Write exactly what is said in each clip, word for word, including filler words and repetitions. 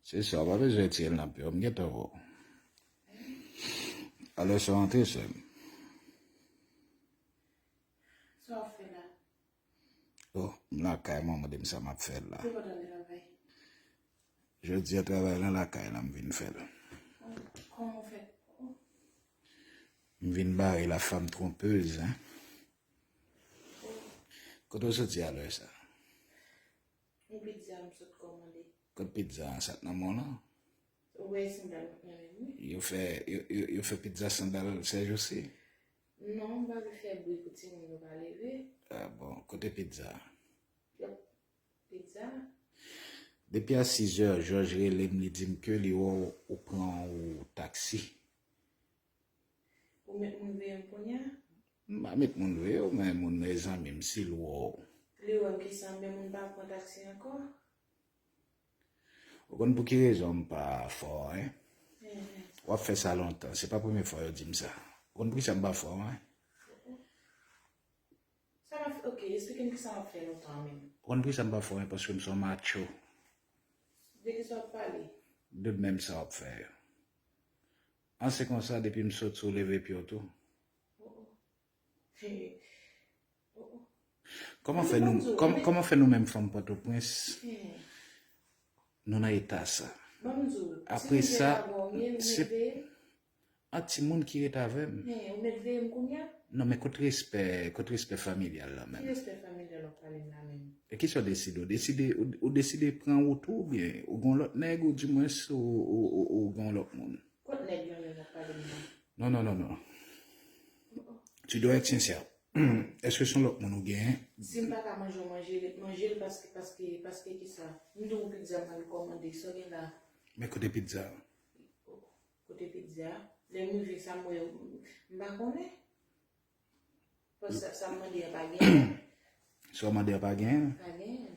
Se sa, w pa bezwen retire l nan pye w, m gentan wè w. Alè sa w antre, sè m. Sa w ap fè la? Oh, m lakay mwen, mande m sa m ap fè la. Ou pa t al travay? Jodi a travay lan lakay la m vin fè l. Oh, kòman w fè? Oh. M vin bare la femme trompeuse, hein. Oh. Kote w soti alè sa? Yon pizza m sot kòmande. Kot pizza an, sa k nan men w lan? Ou wè sandal mwen nan men m, wi. Yo fè, yo, yo, yo fè pizza sandal sèjousi? Non, m pa vle fè bri pou timoun yo pa leve. Ah bon, kote pizza? Yòp, pizza. Depi a sizè, Jòj rele m, li di m ke li wè w, ou pran yon taksi. Ou met moun veye m kounye a? M pa met moun veye w, men moun nan e zanmi m, si l wè w. Li wè m kisa, men moun pa pran taksi ankò? Ou konn pou ki rezon m pa fè w anyen? Mhm. W ap fè sa lontan, se pa premye fwa yo di m sa. Ou konn poukisa m pa fè w anyen? Sa m ap fè, ok, esplike m kisa m ap fè lontan menm. Ou konn poukisa m pa fè w anyen? Paske m se yon macho. De kisa w ap pale? De menm sa w ap fè yo. An se konsa, depi m sot sou leve pye w tou. Oh, oh. He. Oh, oh. Kòman fè nou, kòm-, kòman fè nou menm fanm Pòtoprens, nou nan eta sa? Apre sa, se a timoun ki ret avè m. Men, ou met veye m kounye a? Non, men kot respè, kot respè familyal la menm? Ki respè familyal w ap pale m la menm? E kisa w deside? Ou deside, ou, ou deside pran wout ou, oubyen ou gon lòt nèg, ou dimwens ou, ou, ou, ou gon lòt moun? Kot nèg lan menm w ap pale m nan? Non, non, non, non. Tu dois être sincère. Èske se yon lòt moun ou genyen? Si m pa ka manje, w manje, ret manje l paske, paske, paske kisa? M di w pizza m al kòmande, sa w gen la? Men kote pizza a? Kote pizza a? Lè m rive sa m wè, m pa konnen. Paske sa, sa m mande a pa genyen. Sa w mande a pa genyen? Pa genyen.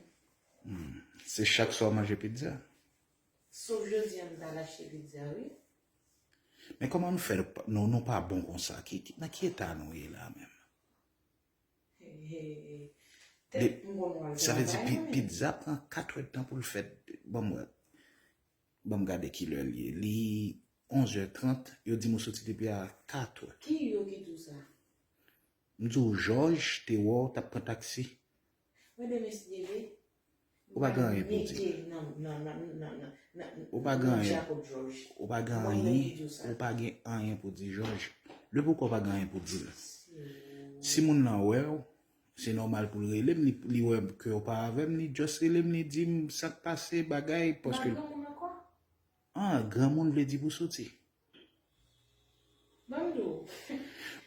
Hmm. Se chak swa w manje pizza? Sof jodi a m t al achte pizza, wi. Men kòman nou fè, nou, nou pa bon konsa? Ki, ki, nan ki eta nou ye la menm? He, he, he. Tèt m konn w al travay, wi. Sa vle di pi-, pizza pran kat èdtan pou l fèt. Ban m wè. Ban m gade kilè l ye. Li onzè trant, yo di m ou soti depi a katè. Ki yo ki di w sa? M di w, Jòj te wè w t ap pran taksi. Mwen demen si Dye vle, ou pa gen anyen pou di. Ou pa gen anyen. Ou pa gen anyen. Ou pa gen anyen pou di, Jòj. Depi w pa gen anyen pou di l. Si moun nan wè w, se nòmal pou l rele m, li, li wè ke w pa avè m, li just rele m, li di m sa k pase, bagay, paske. Ah, granmoun vle di pou soti. Ban m di w.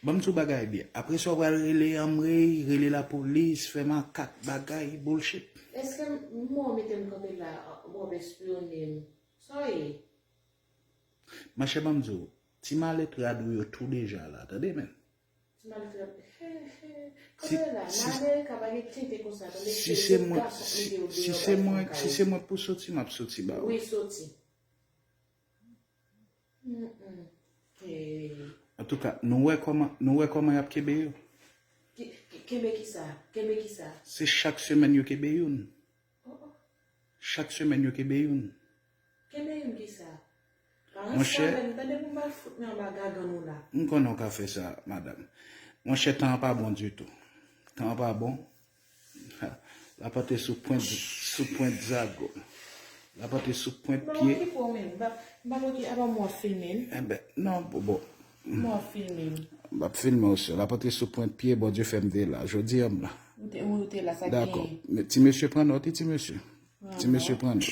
Ban m di w bagay byen. Apre sa, w pral rele anmwey, rele lapolis, fè makak, bagay, bullshit. Èske m, m wè w mete m kanpe la, w ap espyone m? Sa w ye? Machè, ban m di w, ti malèt rad ou yo tou deja la, tande, men. Ti malèt rad, he, he. Kanpe la, nan Amerika, pa gen tenten konsa, tande, se lòt gason k mete yo deyò, si se mwen, si se mwen pou soti, m ap soti ba ou. Wi, soti. Mm, mm. Eh. Antouka, nou wè kòman, nou wè kòman y ap kenbe yo? Ki, ki, kenbe kisa? Kenbe kisa? Se chak semèn yo kenbe youn. Oh, oh. Chak semèn yo kenbe youn. Kenbe youn kisa? Monchè, pa ranse avè m, tande, pou m pa fout men anba gagann ou la. M konnen w ka fè sa, madanm. Monchè, tan an pa bon ditou. Tan an pa bon. Ha, lapante sou pwent, sou pwent zago. Lapante sou pwent pye. M pa okipe w menm. M pa, m pa okipe, apa m w ap filme m? Enben, non, bon, bon. M w ap filme m. M ap filme w, sè. Lapante sou pwent pye, Bondye fè m te la. Jodi a m la. Ou te, ou te la, sa genyen? Dakò. Men ti mesye pran nòt, wi, ti mesye. Ti mesye pran nòt.